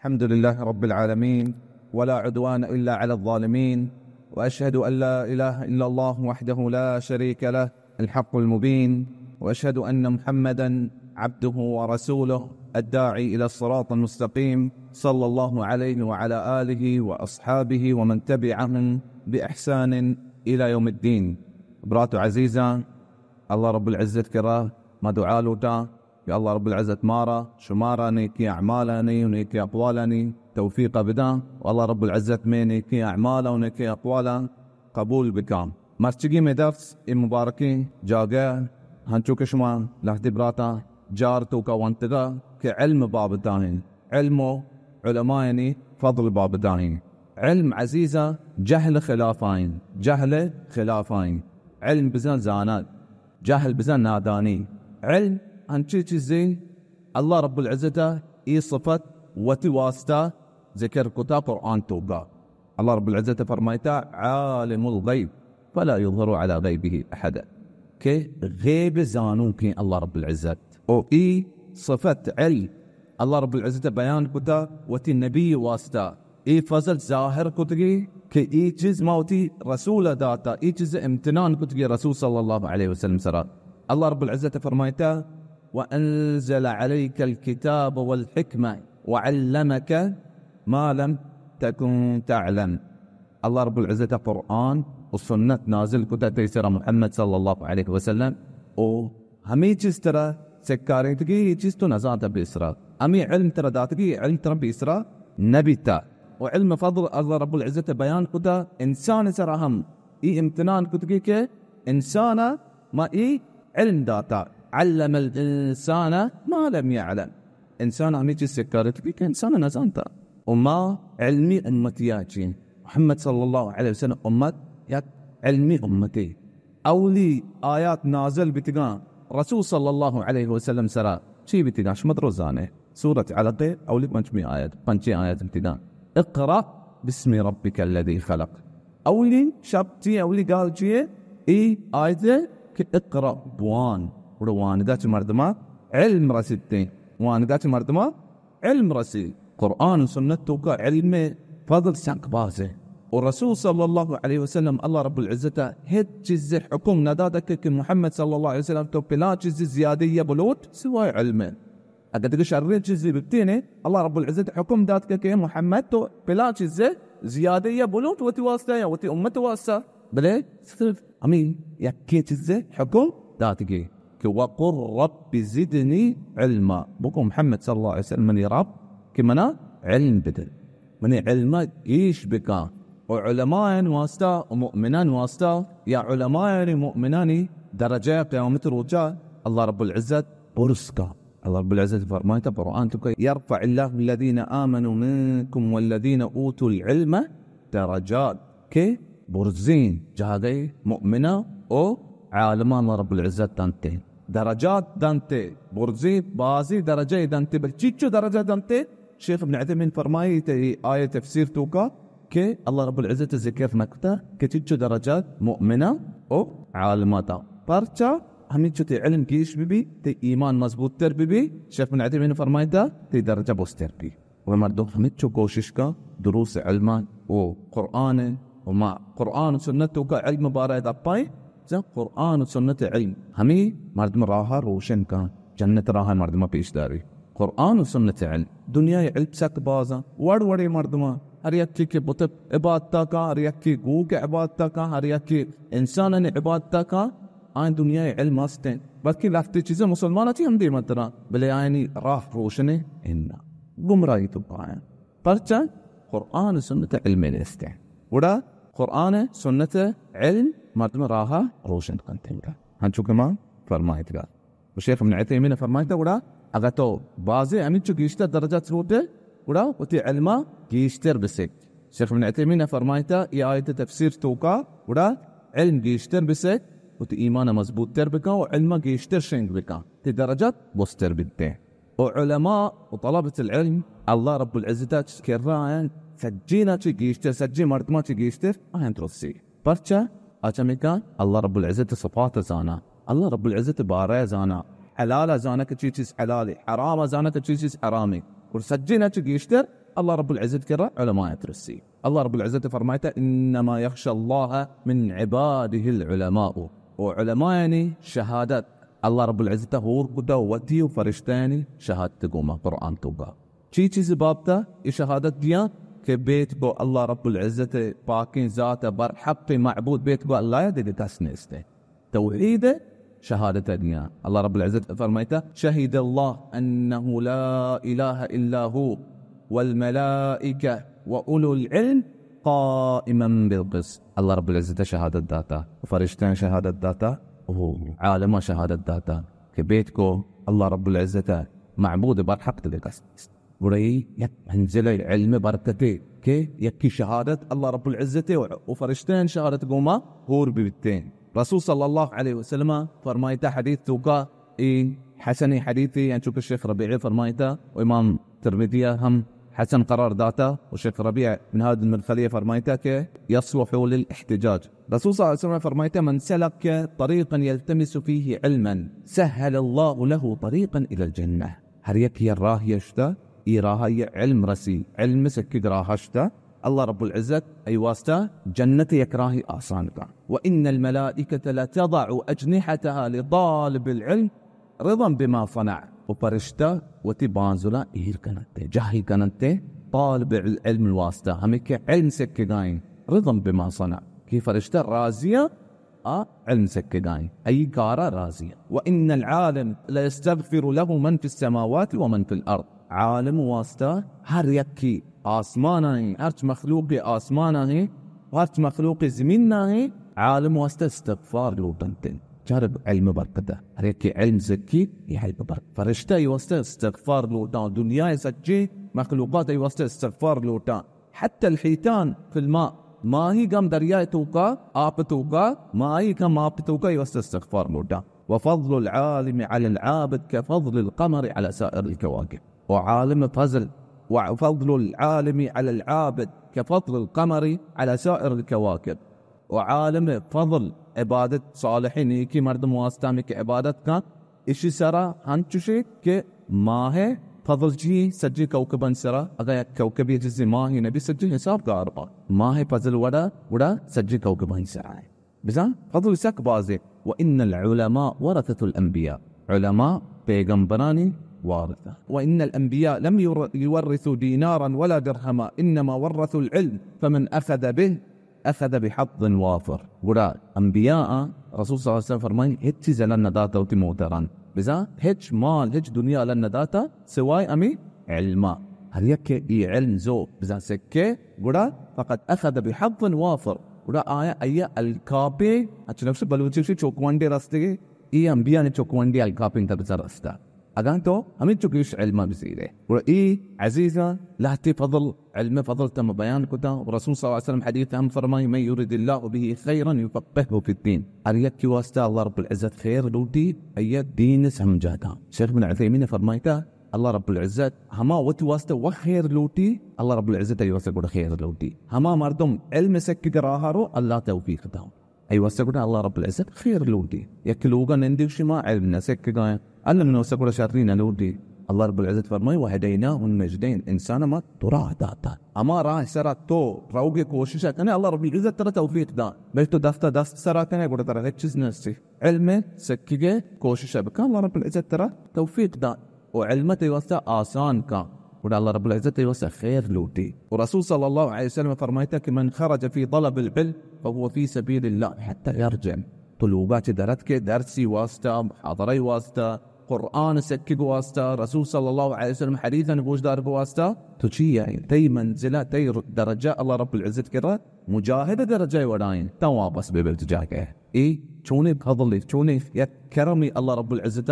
الحمد لله رب العالمين، ولا عدوان إلا على الظالمين، وأشهد أن لا إله إلا الله وحده لا شريك له الحق المبين، وأشهد أن محمدا عبده ورسوله الداعي إلى الصراط المستقيم، صلى الله عليه وعلى آله وأصحابه ومن تبعهم بإحسان إلى يوم الدين. برات عزيزا، الله رب العزة کرا ما دعا لوٹا کہ اللہ رب العزت مارا شمارا نیکی اعمالانی و نیکی اقوالانی توفیق بداں، و اللہ رب العزت میں نیکی اعمال و نیکی اقوالا قبول بکاں۔ مرچگی میں درس اے مبارکیں جاگہ، ہنچو کہ شما لہتے براتا جار توکا وانتگا کہ علم بابتا ہیں، علم و علماء یعنی فضل بابتا ہیں۔ علم عزیزا جہل خلافا ہیں، جہل خلافا ہیں۔ علم بزن زانت، جہل بزن نادانی۔ علم انچیں چیزے اللہ رب العزت ء اے صفت وتی واسطہ ذکر کتا قرآن توکا۔ اللہ رب العزت فرمائتا، عالم الغیب فلا یظہر علی غیبہ احدا، کہ غیب زانوکیں اللہ رب العزت۔ او ای صفت علم اللہ رب العزت بیان کتا وتی نبی واسطہ۔ اے فضل ظاہر کتگی کہ اے چیز ما وتی رسول ء داتا، اے چیز امتنان کتگی رسول صلی اللہ علیہ وسلم سرا۔ اللہ رب العزت فرمائتا، وانزل عليك الكتاب والحكمة وعلمك ما لم تكن تعلم۔ اللہ رب العزت قرآن و سنت نازل کتا تئی سرا محمد صلی اللہ علیہ وسلم، او ہمے چیز ترا سکارینتگی، اے چیز تو نزانتا پیسرا۔ ہمے علم ترا داتگی، اے علم ترا پیسرا نبیتا۔ و علم فضل اللہ رب العزت بیان کتا انسان سرا ہم۔ ای امتنان کتگی کہ انسان ما ای علم داتا۔ علم الانسان ما لم يعلم۔ انسان ہمے چیز سکارینتگی کہ انسان نزانتا۔ و ما علمی امتیا چین۔ محمد صلی اللہ علیہ وسلم امت یک علمی امتے۔ اولی آیات نازل بیتگاں رسول صلی اللہ علیہ وسلم سرا چی بیتگاں؟ شما درو زانے۔ سورت علق اولی پنچمی آیت، پنچیں آیت بیتگاں، اقرأ باسم ربك الذي خلق۔ اولی شپ چی، اولی گال چی ہے؟ ای آیت کہ اقرأ، بوان۔ گڑا وانگا چہ مردما علم رسیتیں، وانگا چہ مردما علم رسی۔ قرآن و سنت توکا علم فضل سک باز ہے۔ و رسول صلی اللہ علیہ وسلم اللہ رب العزت ہچ چیز حکم نداتا کہ، کہ محمد صلی اللہ علیہ وسلم تو پلان چیز زیادہ یا بلوٹ سوائے علم۔ اگر دگہ شریں چیزی ببتینے، اللہ رب العزت حکم دات کہ، کہ محمد تو پلان چیز زیادہ یا بلوٹ وتی واسطہ یا وتی امت واسطہ۔ بلے صرف ہمیں یکیں چیز حکم داتگی کہ وقل رب زدنی علما، بگو محمد صلی اللہ علیہ وسلم منی رب کہ منا علم بدے، منی علم گیش بکا۔ و علماء واسطہ و مؤمنان واسطہ یا علماء مؤمنانی درجہ قیامت روچا اللہ رب العزت برز کا۔ اللہ رب العزت فرمائتا قرآن توکا، یرفع اللہ الذین آمنوا منکم والذین اوتوا العلم درجات، کہ برزیں جاگہ مؤمنا و عالمان اللہ رب العزت دنتے، درجات دنتے، برزیں بازیں درجہ دنتے۔ بل چیچو درجہ دنتے؟ شیخ ابن عثیمین فرمائیت ای آیت تفسیر توکا کہ اللہ رب العزت ذکر نکتا کہ چچو درجات مؤمنا و عالما تا۔ پرچا؟ ہمینچو تی علم گیش ببی، تی ایمان مضبوط تر ببی، شیخ ابن عثیمین فرمائیتا تی درجہ بستر بی۔ و مردم ہمینچو کوشش کا دروس علما و قرآن و ما قرآن و سنت توکا علم بارہ دپائیں، زن قرآن و سنت علم ہمیں مردم راہ روشن کا، جنت راہ مردم پیش داری۔ قرآن و سنت علم۔ دنیای علم سک بازاں، وڑ وڑیں مردماں، ہر یکے کہ بت عبادتا کاں، ہر یکے گوک عبادتا کاں، ہر یکے انسانانی عبادتا کاں، آئیں دنیای علم ہستیں۔ بلکہ لہتے چیزیں مسلمان چی ہم دیما تراں، بلے آئینی راہ روشنے انا۔ گمراہی توکا آئیں۔ پرچا؟ قرآن و سنت علم نیستیں۔ گڑا قرآن سنت علم مردم راہ روشن کنتے۔ گڑا ہنچو کہ ما فرمائیتگا۔ و شیخ ابن عثیمین فرمائیتا، گڑا اگہ تو بازیں ہمینچو گیشتر درجات لوٹے، گڑا وتی علما گیشتر بسک۔ شیخ ابن عثیمین فرمائیتا، ای آیت تفسیر توکا، گڑا علم گیشتر بسک، وتی ایمان مضبوط تر بکن و علما گیشتر شنگ بکن، تی درجات بستر بیتیں۔ و علماء و طلبة العلم اللہ رب العزت کرا آیان سجینا چی گیشتر، سجی مردما چی گیشتر آیان ترسی۔ پرچا؟ آ چمیکا اللہ رب العزت صفات زانا، اللہ رب العزت بارہ زانا، حلال زانا کہ چی چیز حلال، حرام زانا کہ چی چیز حرام۔ اور سجینا چی گیشتر اللہ رب العزت کرا علماء ترسی۔ اللہ رب العزت فرمائتا، انما یخشی اللہ من عباده العلماء۔ و علماء یعنی شہادت، اللہ رب العزت ہور کتا وتی و فرشتہ یعنی شہادت گوما قرآن توکا۔ چی چیز بابتا ای شہادت دیاں کہ بیت کو اللہ رب العزت پاکیں ذات برحق معبود بیت کو اللہ دگہ کس نیستے۔ توحید شہادت دیاں۔ اللہ رب العزت فرمائتا، شهد الله أنه لا إله إلا هو والملائكة وأولو العلم قائما بالقسط۔ اللہ رب العزت شہادت داتا، فرشتہ شہادت داتا، او عالم شہادت داتا کہ بیت کو اللہ رب العزت معبود برحق دگہ کس نیست۔ گڑا اے یک منزل علم برکتے کہ یکی شہادت اللہ رب العزت و، و فرشتہ شہادت گوما ہور بیتیں۔ رسول صلی اللہ علیہ وسلم فرمائتا حدیث توکا، اے حسن حدیث یا چونکہ شیخ ربیع فرمائتا و امام ترمذی ہم حسن قرار داتا و شیخ ربیع بن ہادی المدخلی فرمائتا کہ یصلح للاحتجاج۔ رسول صلی اللہ علیہ وسلم فرمائتا، من سلك طريقا يلتمس فيه علما سهل الله له طريقا إلى الجنة۔ ہر یک یہ راہ یشتا، ای راہ یہ علم رسی، علم سکگ راہ اشتا، اللہ رب العزت ای واسطہ جنت یک راہ آسان کا۔ وإن الملائكة لتضع أجنحتها لطالب العلم رضا بما صنع۔ و فرشتہ وتی بانزلا ایر کننتے، جاہی کننتے طالب العلم واسطہ، ہمیں کہ علم سکگائیں، رضا بما صنع، کہ فرشتہ راضیاں آ علم سکگائیں، ای کارا راضی۔ وإن العالم ليستغفر له من في السماوات ومن في الأرض۔ عالم واسطہ ہر یکی آسماناں، ہرچ مخلوق آسماناں، ہرچ مخلوق زمین نہ، عالم واسطہ استغفار لوٹنتے۔ چار علم برکتا، ہر یکی علم سکی، یہ علم برکت۔ فرشتہ ای واسطہ استغفار لوٹاں، دنیا سجے مخلوقات ای واسطہ استغفار لوٹاں۔ حتى الحيتان في الماء، ماہی گم دریائے توکا، آپ توکا، ماہی گم آپ توکا، یہ واسطہ استغفار لوٹا۔ وفضل العالم على العابد كفضل القمر على سائر الكواكب۔ و عالم فضل، وفضل العالم على العابد كفضل القمر على سائر الكواكب۔ و عالم فضل، عبادت صالح نیکی مردم واسطہ ہمیں کہ عبادت کن، اشی سرا ہنچوشے کہ ماہ فضل چی سجی کوکبان سرا، اگا یک کوکبی جزی ماہ نبی سجی حساب گار با۔ ماہ فضل وڑا، وڑا سجی کوکبان سرا ہے۔ بزاں فضل سک بازے۔ وإن العلماء ورثة الأنبياء۔ علماء پیغمبرانی وارثہ۔ وإن الأنبياء لم يور-، يورثوا دينارا ولا درهما، إنما ورثوا العلم، فمن أخذ به أخذ بحظ وافر۔ گڑا انبیاء آں، رسول صلی اللہ علیہ وسلم فرمائیں، ہچ چیز الان نداتا وتی موتران۔ بزاں ہچ مال، ہچ دنیا الان نداتا سوائے ہمیں علما۔ ہر یک کہ ای علم زو بزاں سکے، گڑا فقد اخذ بحظ وافر۔ گڑا آیا، آیا الکاپے، اچھا نفس بلوچی سے چوکوانڈے رستگے، ای انبیاء نے چوکوانڈے الکاپے انت بزاں رستا۔ اگاں تو ہمینچو گیش علم بزیرے۔ گڑا اے عزیزاں لہتے فضل، علم فضل تم بیان کتا۔ و رسول صلی اللہ علیہ وسلم حدیث ہم فرمائی، من يرد الله به خيرا يفقهه في الدين۔ ہر یک کی واسطہ اللہ رب العزت خیر لوٹی، ایہ دین سمجھاتا۔ شیخ ابن عثیمین فرمائیتا، اللہ رب العزت ہما وتی واسطہ و خیر لوٹی، اللہ رب العزت ای واسطہ گڑا خیر لوٹی۔ ہما مردم علم سکی در آہارو اللہ توفیق داؤ۔ ای واسطہ گڑا اللہ رب العزت خیر لوٹی۔ یک لوگا نندی شما علم نہ سکگائیں۔ اللہ من واسطہ گڑا شری نہ لوٹی۔ اللہ رب العزت فرمائی، وهديناه النجدين، انسان ما دو راہ داتا۔ ہما راہ سرا تو روگے کوشش کنے، اللہ رب العزت ترا توفیق دا۔ بل تو دستا دست سرا کنے، گڑا ترا ہچ چیز نستی۔ علم سکگے کوشش بکن، اللہ رب العزت ترا توفیق دا۔ و علم تئی واسطہ آسان کن، گڑا اللہ رب العزت تئی واسطہ خیر لوٹی۔ و رسول صلی اللہ علیہ وسلم فرمائیتا کہ من خرج في طلب العلم فهو في سبيل الله حتى يرجع۔ تو لوگا چہ درت کہ درسی واسطہ، محاضرہ واسطہ، قرآن سکگ واسطہ، رسول صلی اللہ علیہ وسلم حدیثاں گوشدارگ واسطہ، تو چی ئے؟ تئی منزلہ، تئی درجہ اللہ رب العزت کرا مجاہد درجہ وڑائیں، تا واپس بے بلت جاگہ۔ اے چونے فضل، چونے یک کرمی اللہ رب العزت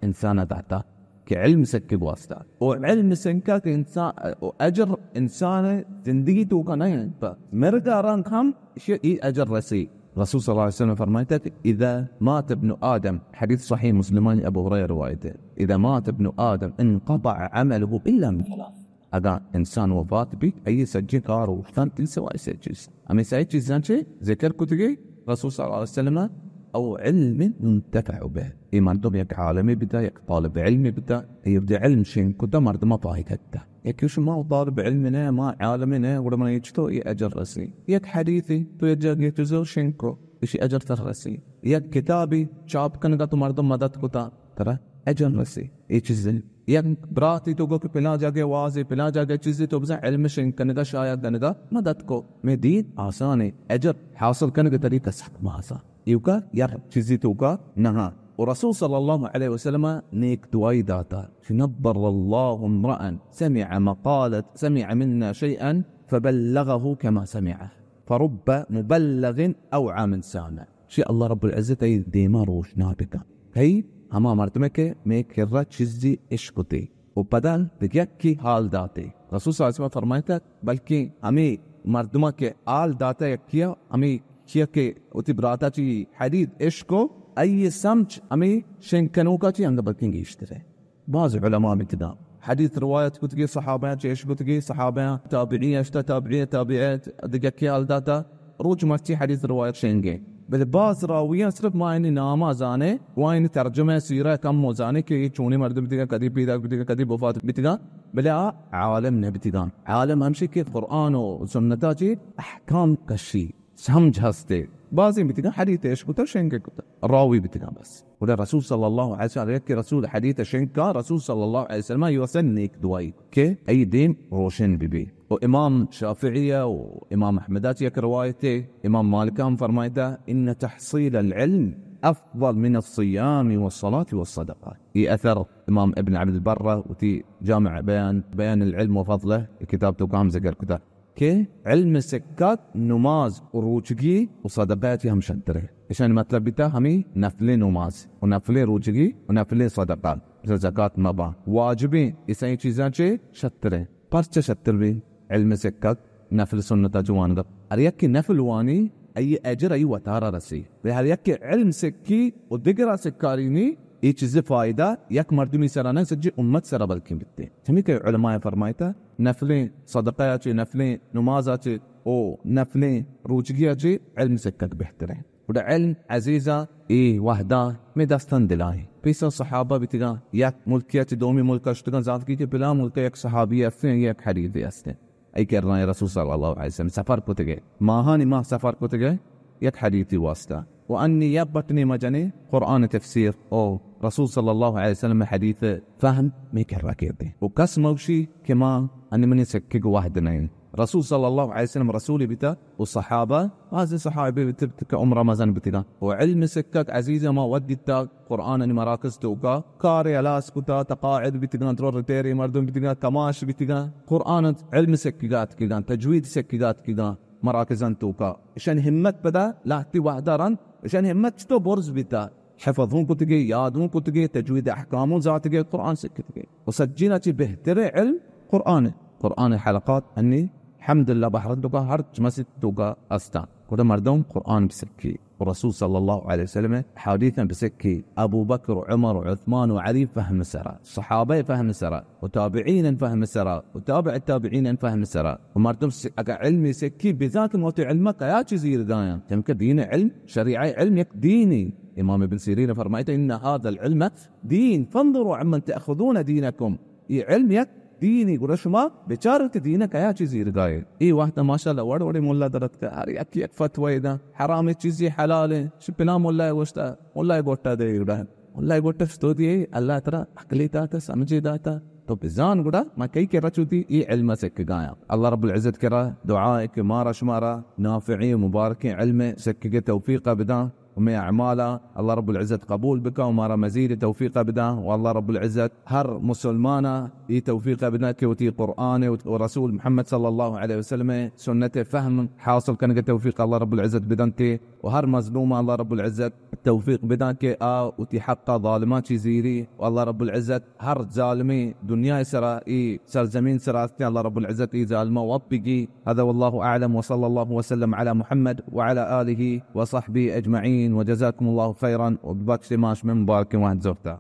انسان داتا کہ علم سکگ واسطہ۔ و علم سنکا کہ انسان، و اجر انسان زندگی توکا نہ انت، مرگا رند ہم اشی ای اجر رسی۔ رسول صلی اللہ علیہ وسلم فرمائیتا کہ اذا مات ابن آدم، حدیث صحیح مسلمانی ابو ہریرہ روایت ہے، اذا مات ابن آدم انقطع عمله الا من ثلاث۔ اگاں انسان وفات بیت، آئی سجیں کار اوشتاں تئی سوائے سے چیز۔ ہمیں سے چیزاں چے ذکر کتگے رسول صلی اللہ علیہ وسلم، او علم ينتفع به. اے مردم یک عالمے بیتا، یک طالب علمے بیتا، اے وتی علم شنگ کتا، مردما فائدہ دیتا. یکے گوشی ما طالب علم نہ، ما عالم نہ، گڑا من ہچ تو اے اجر رسی. یک حدیثے تو یک جاگے چیزے شنگ کو، اشی اجر تر رسی. یک کتابے چاپ کنگا تو مردم مدد کتا، ترا اجر رسی. اے چیز یک براتے تو گو کہ پلان جاگہ وازے، پلان جاگہ چیزے تو بزن علم شنگ کنگا، شایع کنگا مدد کو. مئے دین آسانے، اجر حاصل کنگے طریقہ سک بازا. ایوکا یک چیزے توکا نہا. و رسول صلی اللہ علیہ وسلم نیک دعائی داتا، نبر اللہ امرأ سمع مقالة، سمع منا شيئا فبلغه كما سمعه، فرب مبلغ أوعى من سامع. شی اللہ رب العزت ای دیما روشنا بکن. کئی ہما مردمے کہ مئے کرا چیزی اشکتے و پدا دگہ یکی حال داتے. رسول صلی اللہ علیہ وسلم فرمائتا، بلکہ ہمے مردما کہ حال داتا یکیا، ہمے کیا کہ وتی براتا چی حدیث اشکو، ای سمجھ ہمے شنگ کنوکا چی انگا بلکیں گیشترے. باز علماء بیتگاں، حدیث روایت کتگی، صحابیاں چہ اشکتگی، صحابیاں تابعی اشتا، تابعی تابعی دگہ کی حال داتا، روچ مرچی حدیث روایت شنگے. بلے باز راویاں صرف ما اینی ناما زانے، و اینی ترجمہ سیرہ کم و زانے کہ اے چونی مردم بیتگا، کدی پیداک بیتگا، کدی وفات بیتگا، بلے آ عالم نہ بیتگا. عالم ہمشی کہ قرآن و سنتا چی احکام کشی. سمجھ ہستے. بازیں بیتگاں حدیث اشکتا، شنگ کتا، راوی بیتگاں بس. گڑا رسول صلی اللہ علیہ وسلم، یک کہ رسول حدیث شنگ کا، رسول صلی اللہ علیہ وسلم ای واسطہ نیک دعائی کہ ای دین روشن بی بی. و امام شافعی و امام احمد چی یک روایت، امام مالک ہم فرمائتا، ان تحصیل العلم افضل من الصيام والصلاة والصدقة. ای اثر امام ابن عبد البر وتی جامع بیان، بیان العلم وفضله، کتاب توکا ہم ذکر کتا. کہ علم سکگ نماز و روچگی و صدقہ چی ہم شترے. اشانی مطلب بیتا ہمیں نفل نماز و نفل روچگی و نفل صدقہ، مثل زکات مبا، واجبیں، اسیں چیزاں چے شترے. پرچہ شتر بی؟ علم سکگ نفل سنتا چو وانگا. ہر یک کہ نفل وانی، ای اجر ای وتارا رسی. بلے ہر یک کہ علم سکی و دگرا سکارینی، اے چیزے فائدہ یک مردمی سرا نہ، سجی امت سرا بلکیں بیتے. ہمیں کہ علماء فرمائتا، نفلیں صدقہ چے، نفلیں نماز چے، او نفلیں روچگی چے علم سکگ بہتریں. گڑا علم عزیزا اے وہدا میں دستان دلائیں. پیسا صحابہ بیتگاں، یک ملکی چے دومی ملک اشتگاں، زانتگی کہ پلان ملک یک صحابی ہستیں، یک حدیثی ہستیں. ای کرنا رسول صلی اللہ علیہ وسلم سفر کتگے، ماہانی ماہ سفر کتگے، یک حدیثی واسطہ. و انی یک بٹنے مجنے قرآن تفسیر او رسول صلی اللہ علیہ وسلم حدیث فہم میں کرا کردے. و کس موشی کہ ما انی منی سکے گو وحد نہیں. رسول صلی اللہ علیہ وسلم رسول بیتا و صحابہ، بعض صحابہ بیتا کہ عمر مزن بیتگا. و علم سکک عزیز ما ود دیتا قرآن انی مراکز توکا کار ہلاس کتا، تقاعد بیتگاں، درو ریٹائر مردم بیتگاں، کماش بیتگاں، قرآن علم سکگا اتکگاں، تجوید سکگا اتکگاں، مراکزاں توکا. اشان ہمت پدا لہتی وحدہ رند، اشان ہمت چتو برز بیتا، حفظ ہوں کتگے، یاد ہوں کتگے، تجوید احکام ہوں زانتگے، قرآن سکتگے. و سجینا چی بہتر علم قرآن. قرآن حلقات انی الحمدللہ بحرین توکا ہر مسجد توکا استا. گڑا مردم قرآن بسکی. و رسول صلی اللہ علیہ وسلم حدیث بسکی. ابو بکر و عمر و عثمان و علی فہم سرا، صحابہ فہم سرا، و تابعین فہم سرا، و تابع التابعین فہم سرا. و مردم س-، اگر علم سکی بزان کہ موت علم کیا چیز زیر دایاں. چونکہ دین علم، شریعہ علم یک دینی. امام ابن سیرین فرمائیتا، ان هذا العلم دين، فانظروا عمن تأخذون دينكم. اے علم یک دینی، گڑا شما بچار کہ دین کیا چیز زیرگائے. اے وحد ماشاءاللہ وڑ وڑے ملا درت کہ ہر یک یک فتوی دا، حرام چیزی حلال ہے، شی پلان ملا گوشتا، ملا گوٹا دے گڑا. ملا گوٹا شتو دیے، اللہ ترا عقلی داتا، سمجھے داتا. تو بزان گڑا ما کئی کرا چوتی اے علم سکگایاں. اللہ رب العزت کرا دعا ہے کہ مارا شمارا نافعی و مبارکیں علم سکگے توفیق بداں. و مئے اعمالا اللہ رب العزت قبول بکا و مارا مزید توفیق بدا. و اللہ رب العزت ہر مسلمانا ای توفیق بدا کہ وتی قرآن و رسول محمد صلی اللہ علیہ وسلم سنت فہم حاصل کنگ توفیق اللہ رب العزت بدنتے. و ہر مظلوم اللہ رب العزت توفیق بدا کہ آ وتی حق ظالماں چی زیری. و اللہ رب العزت ہر ظالمی دنیا سرا، ای سرزمین سرا استیں، اللہ رب العزت ای ظالماں وپ بگی. هذا والله أعلم، وصلى الله وسلم على محمد وعلى آله وصحبه أجمعين، وجزاكم الله خيرا، و ببخش ما شمئے مبارکیں وہد زرتا.